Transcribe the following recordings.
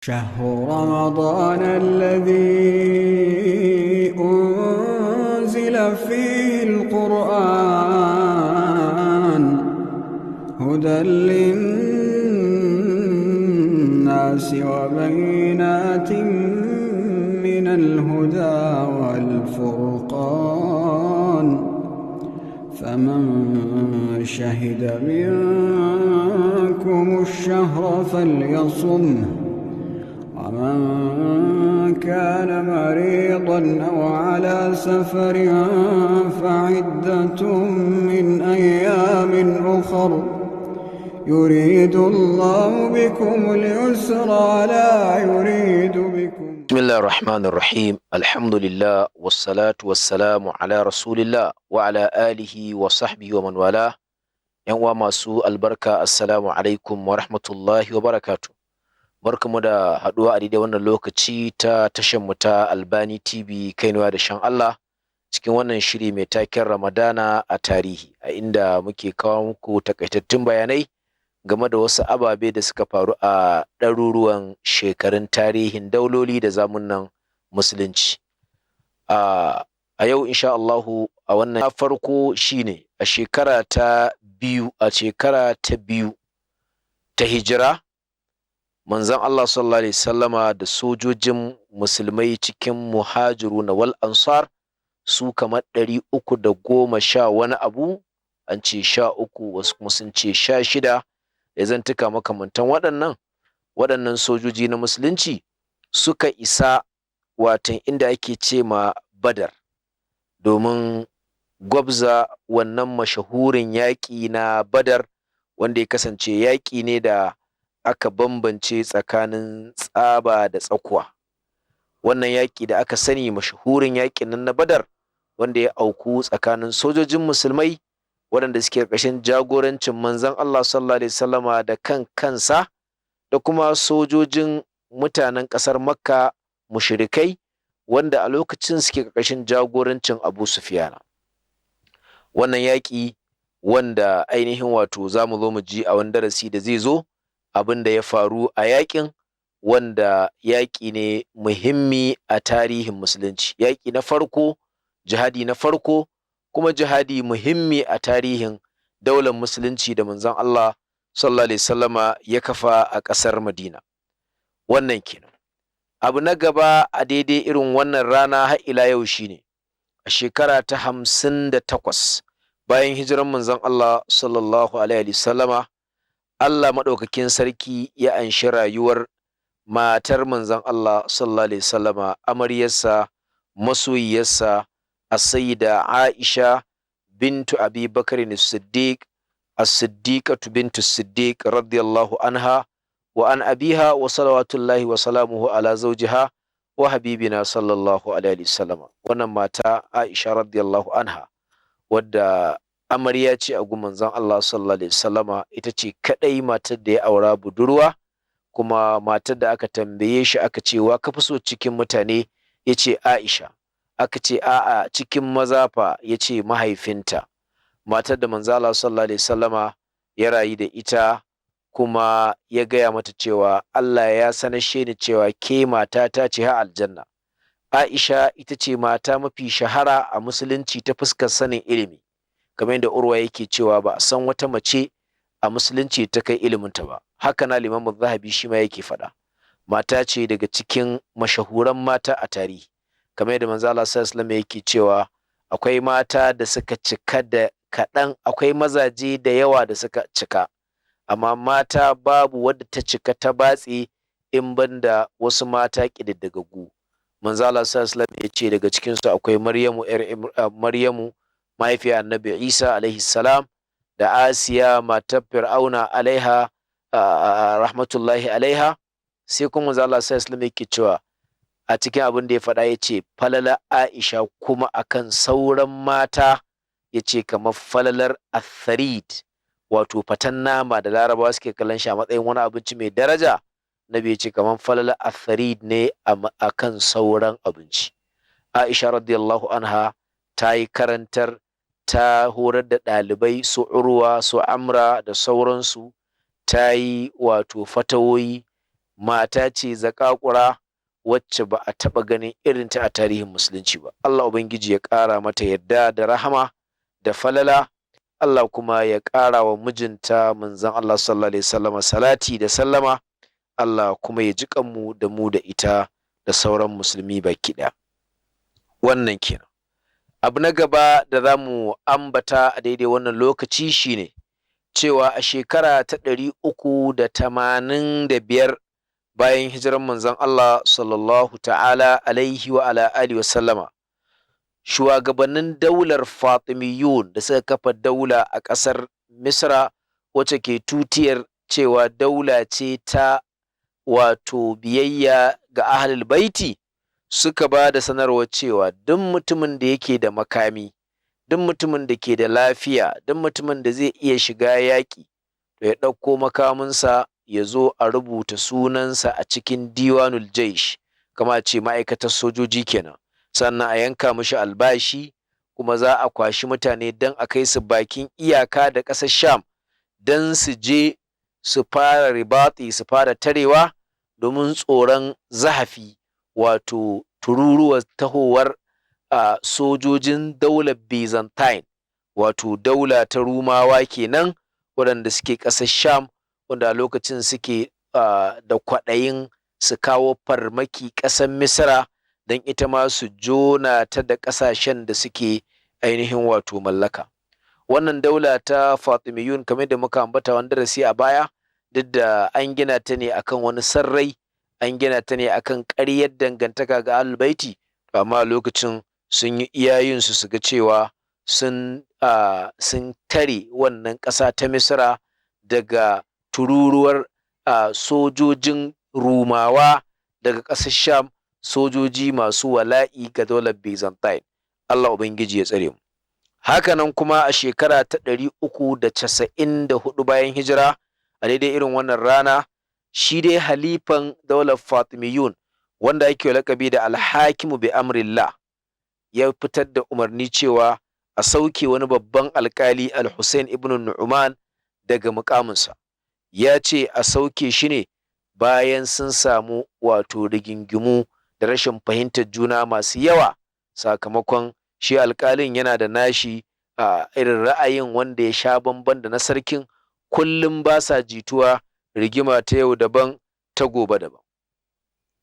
شهر رمضان الذي أنزل فيه القرآن هدى للناس وبينات من الهدى والفرقان فمن شهد منكم الشهر فليصمه ومن كان مريضا أو على سفر فعدة من أيام أخر يريد الله بكم اليسر لا يريد بكم. بسم الله الرحمن الرحيم، الحمد لله والصلاة والسلام على رسول الله وعلى آله وصحبه ومن والاه. ‘Yan uwa masu albarka, assalamu alaikum wa rahmatullahi wa barakatuh. Barkamu da haɗuwa a daidai wannan lokaci ta tashar mu ta Albani TV kainuwa da shan Allah, cikin wannan shiri mai taken Ramadana a tarihi, a inda muke kawo muku takaitattun bayanai game da wasu ababe da suka faru a ɗaruruwan shekarun tarihin dauloli da zamunan musulunci. A yau insha Allahu, a wannan farko shine a shekara ta biyu, a shekara ta biyu ta hijira, manzon Allah sallallahu alaihi sallama da sojojin musulmai cikin muhajiruna wal ansar, su kamar 310 wani abu, an ce 13, wasu kuma sun ce 16, ya zantuka makamantan waɗannan. Waɗannan sojoji na musulunci suka isa watan inda ake ce ma Badar domin gwabza wannan mashahurin yaƙi na Badar, wanda ya kasance yaƙi ne da aka bambance tsakanin tsaba da tsakuwa. Wannan yaƙi da aka sani, mashahurin yaƙin nan na Badar, wanda ya auku tsakanin sojojin musulmai waɗanda suke ƙarƙashin jagorancin manzon Allah sallallahu alaihi wasallama da kan kansa, da kuma sojojin mutanen ƙasar Makka mushrikai, wanda a lokacin suke ƙarƙashin jagorancin Abu Sufyana. Wannan yaƙi, wanda ainihin wato za mu zo mu ji a wani darasi da zai zo abin da ya faru a yaƙin, wanda yaƙi ne muhimmi a tarihin musulunci, yaƙi na farko, jihadi na farko, kuma jihadi muhimmi a tarihin daular musulunci da manzon Allah sallallahu alaihi wasallama ya kafa a ƙasar Madina. Wannan kenan. Abu na gaba a daidai irin wannan rana har ila yau shine a shekara ta 58 bayan hijiran manzon Allah sallallahu alaihi wasallama, Allah maɗaukakin sarki ya anshi rayuwar matar manzon Allah sallallahu alaihi wasallama, amaryarsa, masoyiyarsa, as-sayyida Aisha bintu Abi Bakr as-Siddiq, as-Siddiqatu bintu as-Siddiq, radiyallahu anha wa an abiha, wa salawatullahi wa salamuhu ala zawjiha wa habibina sallallahu alaihi wasallama. Wannan mata Aisha radiyallahu anha, wadda amarya ce a gun manzon Allah sallallahu alaihi wasallama, ita ce kadai matar da ya aura budurwa, kuma matar da aka tambaye shi aka ce, "Wa ka fi so cikin mutane?" Yace, "Aisha." Aka ce, "A'a, cikin maza fa?" Yace, "Mahaifinta." Matar da manzon Allah sallallahu alaihi wasallama ya rayu da ita, kuma ya gaya mata cewa, "Allah ya sanashe ni cewa ke matata ce har aljanna." Aisha ita ce mata mafi shahara a musulunci ta fuskar sanin ilimi, kamar yadda Urwa yake cewa ba a san wata mace a musulunci ta kai iliminta ba. Haka na Imam Zahabi shi ma yake faɗa. Mata ce daga cikin mashahuran mata a tarihi, kamar yadda manzo Allah sallallahu alaihi wasallam yake cewa akwai mata da suka cika da kaɗan, akwai mazaje da yawa da suka cika, amma mata babu wadda ta cika ta batse in banda wasu mata ƙididdigaggu. Manzo Allah sallallahu alaihi wasallam ya ce daga cikinsu akwai Maryamu, yar Maryamu, mahaifiyar Annabi Isa alaihi salam, da Asiya matar Fir'auna alaiha rahmatullahi alaiha. Sai kuma manzo Allah sallallahu alaihi wasallam yake cewa a cikin abin da ya faɗa, ya ce falala Aisha kuma akan sauran mata, ya ce kamar falalar atharid, wato fatan nama da Larabawa suke kallon shi a matsayin wani abinci mai daraja. Nabi ya ce kamar falalar atharid ne akan sauran abinci. Aisha radiyallahu anha ta yi karantar, ta horar da ɗalibai su Urwa, su Amra da sauransu, ta yi wato fatawoyi. Mata ce zakakura wacce ba a taɓa ganin irinta a tarihin musulunci ba. Allah Ubangiji ya ƙara mata yadda da rahama da falala. Allah kuma ya ƙara wa mijinta manzon Allah sallallahu alaihi wasallam salati da sallama. Allah kuma ya ji kanmu da mu da ita da sauran musulmi baki ɗaya. Wannan kenan. Abu na gaba da za mu ambata a daidai wannan lokaci shine cewa a shekara ta 385 bayan hijiran manzon Allah sallallahu ta'ala alaihi wa ala alihi wa sallama, shugabannin daular Fatimiyun da suka kafa daula a ƙasar Misra, wacce ke tutiyar cewa daula ce ta wato biyayya ga ahlul baiti, suka ba da sanarwar cewa duk mutumin da yake da makami, duk mutumin da ke da lafiya, duk mutumin da zai iya shiga yaƙi, to ya ɗauko makaminsa ya zo a rubuta sunansa a cikin diwanul jaish, kama ce ma'aikatar sojoji kenan. Sannan a yanka mishi albashi, kuma za a kwashi mutane don a kai su bakin iyaka da ƙasar Sham don su je su fara ribatsi, su fara tarewa, domin tsoron zahafi, wato tururuwar tahowar sojojin daular Byzantine, wato daula ta Rumawa kenan, waɗanda suke ƙasar Sham, wanda a lokacin suke da kwaɗayin su kawo farmaki ƙasar Misra don ita ma su jona ta da ƙasashen da suke ainihin wato mallaka. Wannan daula ta Fatimiyun, kamar da muka ambata wani darasi a baya, duk da an gina ta ne akan wani sarrai, an gina ta ne akan ƙaryar dangantaka ga Ahlul Baiti, amma lokacin sun yi iyayensu su ga cewa sun tare wannan ƙasa ta Misra daga tururuwar sojojin Rumawa daga ƙasar Sham, sojoji masu wala'i ga daular Byzantine. Allah Ubangiji ya tsare mu. Hakanan kuma a shekara ta 394 bayan hijira, a daidai irin wannan rana, shi dai halifan daular Fatimiyun, wanda ake lakabi da Alhakimu bi amrillah, ya fitar da umarni cewa a sauke wani babban alkali, Al-Hussein ibn Nu'man, daga mukaminsa. Ya ce a sauke shi ne bayan sun samu wato rigingimu da rashin fahimtar juna masu yawa, sakamakon shi alkalin yana da nashi a irin ra'ayin wanda ya sha bamban da na sarkin. Kullum ba sa jituwa, rigima ta yau daban, ta gobe daban.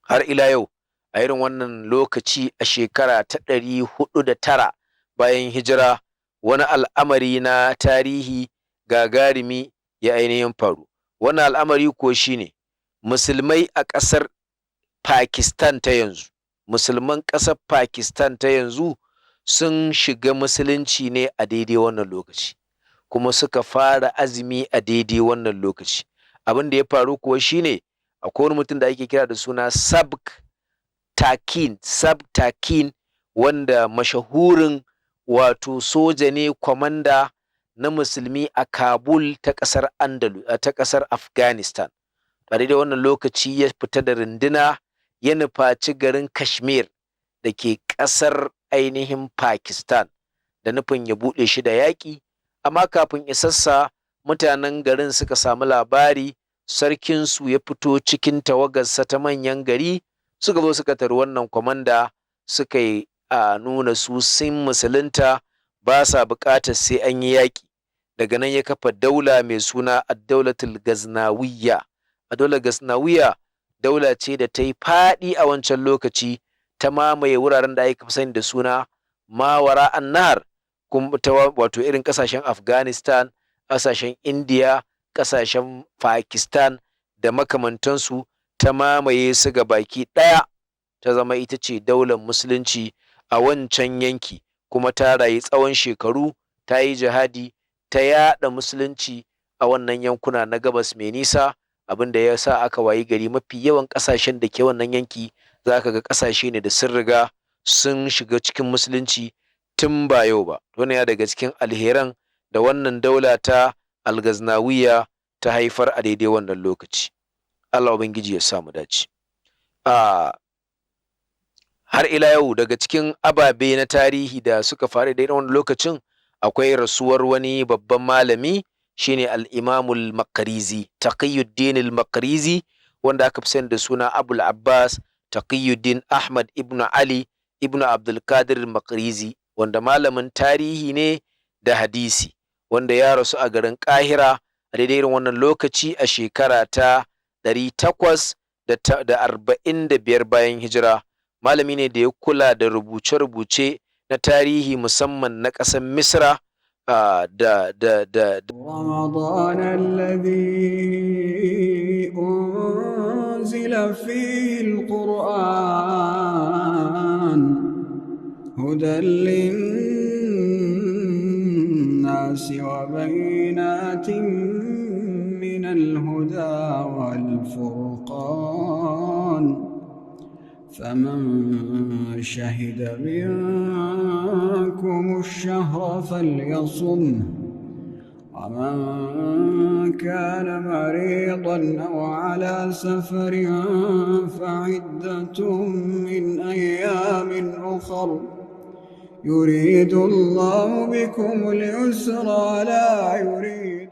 Har ila yau a irin wannan lokaci, a shekara ta 409 bayan hijira, wani al'amari na tarihi gagarumi ya ainihin faru. Wannan al'amari ko shine musulmai a ƙasar Pakistan ta yanzu, musulman ƙasar Pakistan ta yanzu sun shiga musulunci ne a daidai wannan lokaci, kuma suka fara azumi a daidai wannan lokaci. Abin da ya faru kuwa shine akwai wani mutum da ake kira da suna Sabk Takin, Sabk Takin, wanda mashahurin wato soja ne, kwamanda na musulmi a Kabul ta ƙasar Andalus, ta ƙasar Afghanistan. A daidai wannan lokaci ya fita da runduna ya nufaci garin Kashmir da ke ƙasar ainihin Pakistan da nufin ya buɗe shi da yaƙi, amma kafin isassa mutanen garin suka samu labari, sarkinsu ya fito cikin tawagarsa ta manyan gari, suka zo suka tari wannan kwamanda, suka yi a nuna su sun musulunta, ba sa buƙatar sai an yi yaƙi. Daga nan ya kafa daula mai suna Ad-Daulatul Ghaznawiyya. Ad-Daular Ghaznawiyya daula ce da ta yi faɗi a wancan lokaci, ta mamaye wuraren da aka fi sani da suna Mawara Annahar, kuma ta wato irin ƙasashen Afghanistan, ƙasashen India, ƙasashen Pakistan da makamantansu, ta mamaye su ga baki ɗaya, ta zama ita ce daular musulunci a wancan yanki, kuma ta rayu tsawon shekaru, ta yi jihadi, ta yaɗa musulunci a wannan yankuna na Gabas Mai Nisa, abin da ya sa aka wayi gari mafi yawan ƙasashen da ke wannan yanki za ka ga ƙasashe ne da sun riga sun shiga cikin musulunci tun ba yau ba. Wannan ya daga cikin alheran da wannan daula ta Algaznawiya ta haifar a daidai wannan lokaci. Allah Ubangiji ya sa mu dace. Har ila yau, daga cikin ababe na tarihi da suka faru da wannan lokacin akwai rasuwar wani babban malami, shine Al-Imam Al-Maqrizi, Taqiyuddin Al-Maqrizi, wanda aka fi sani da suna Abul Abbas Taqiyuddin Ahmad ibn Ali ibn Abdul Qadir Maqrizi, wanda malamin tarihi ne da hadisi, wanda ya rasu a garin Kahira a daidai irin wannan lokaci a shekara ta 845 bayan hijira. Malami ne da ya kula da rubuce-rubuce na tarihi, musamman na ƙasar Misra da da da رمضان الذي أنزل فيه القرآن هدى للناس وبينات من الهدى والفرقان، فمن شهد منكم الشهر فليصمه، ومن كان مريضا أو على سفر فعدة من أيام أخر، يريد الله بكم اليسر لا يريد